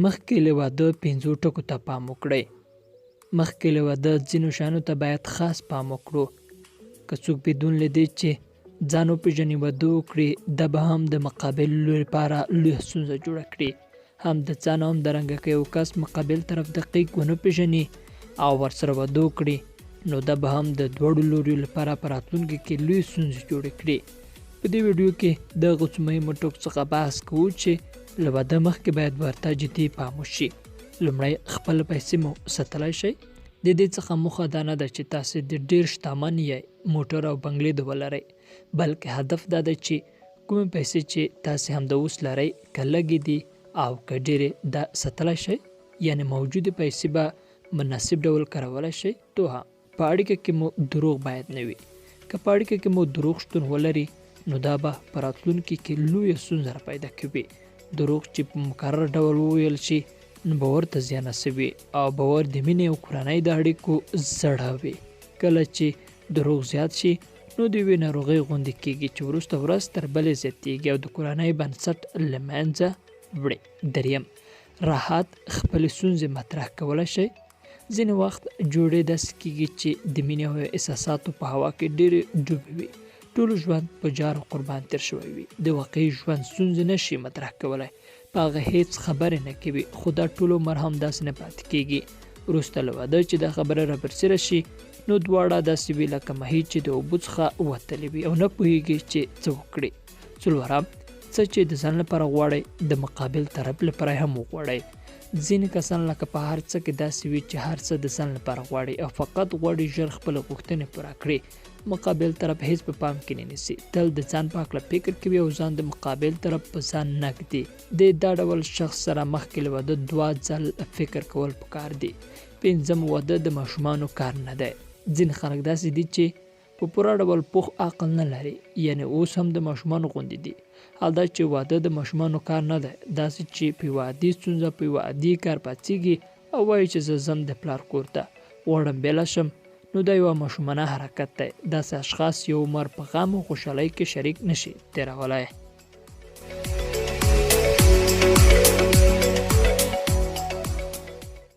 مخکې له واده پنځو ټکو ته پام وکړئ. مخکې له واده ځینو شیانو ته باید خاص پام وکړو. که څوک بدون له دې چې ځان وپېژني واده وکړي، دا به هم د مقابل لوري لپاره لویه ستونزه جوړه کړي، هم د ځان او همدارنګه که یو کس مقابل طرف دقیق ونه پېژني او ورسره واده وکړي، نو دا به هم د دواړو لوریو لپاره په راتلونکي کې لویې ستونزې جوړې کړي. په دې ویډیو کې د هغو څو مهمو ټکو څخه بحث کوو چې له واده مخکې باید ورته جدي پام وشي. لومړی، خپل پیسې مو ساتلی شئ. د دې څخه موخه دا نه ده چې تاسې د ډېر شتمن یئ، موټر او بنګلې د ولرئ، بلکې هدف دا دی چې کومې پیسې چې تاسې همدا اوس لرئ، که لږې دي او که ډېرې، دا ساتلی شئ، یعنې موجودې پیسې به مناسب ډول کارولی شئ. دوهم، په اړیکه کې مو دروغ باید نه وي. که په اړیکه کې مو دروغ شتون ولري، نو دا به په راتلونکي کې لویه ستونزه را پیدا کوي. دروغ چې په مکرر ډول وویل شي، نو باور ته زیان رسوي او باور د مینې او کورنۍ د اړیکو زړه وي. کله چې دروغ زیات شي، نو د یوې ناروغۍ غوندې کېږي چې وروسته ورځ تر بلې زیاتېږي او د کورنۍ بنسټ له منځه وړي. دریم، راحت خپلې ستونزې مطرح کولی شئ. ځینې وخت جوړې داسې کېږي چې د مینې او احساساتو په هوا کې ډېرې ډوبې وي، ټول ژوند په جار او قربان تېر شوی وي، د واقعي ژوند ستونزې نه شي مطرح کولی، په هغه هیڅ خبرې نه کوي، خو دا ټول عمر هم داسې نه پاتې کېږي. وروسته له واده چې دا خبره رابرسېره شي، نو دواړه داسې وي لکه ماهي چې د اوبو څخه وتلې وي او نه پوهېږي چې څه وکړي. څلورم، څه چې د ځان لپاره غواړئ، د مقابل طرف لپاره هم وغواړئ. ځینې کسان لکه په هر څه کې داسې وي چې هر څه د ځان لپاره غواړي او فقط غواړي ژر خپلې غوښتنې پوره کړي، مقابل طرف هیڅ په پام کې نه نیسي، تل د ځان په هکله فکر کوي او ځان د مقابل طرف په ځان نه ږدي. د دا ډول شخص سره مخکې له واده دوه ځل فکر کول پکار دي. پنځم، واده د ماشومانو کار نه دی. ځینې خلک داسې دي چې په پوره ډول پوخ عقل نه لري، یعنې اوس هم د ماشومانو غوندې دي. حال دا چې واده د ماشومانو کار نه دی، داسې چې په یوه عادي ستونزه په یوه عادي کار پاڅېږي او وایي چې زه ځم د پلار کور ته، غواړم بېله شم، نو دا یوه ماشومانه حرکت دی. داسې اشخاص یو عمر په غم او خوشحالۍ کې شریک نشي تېرولی.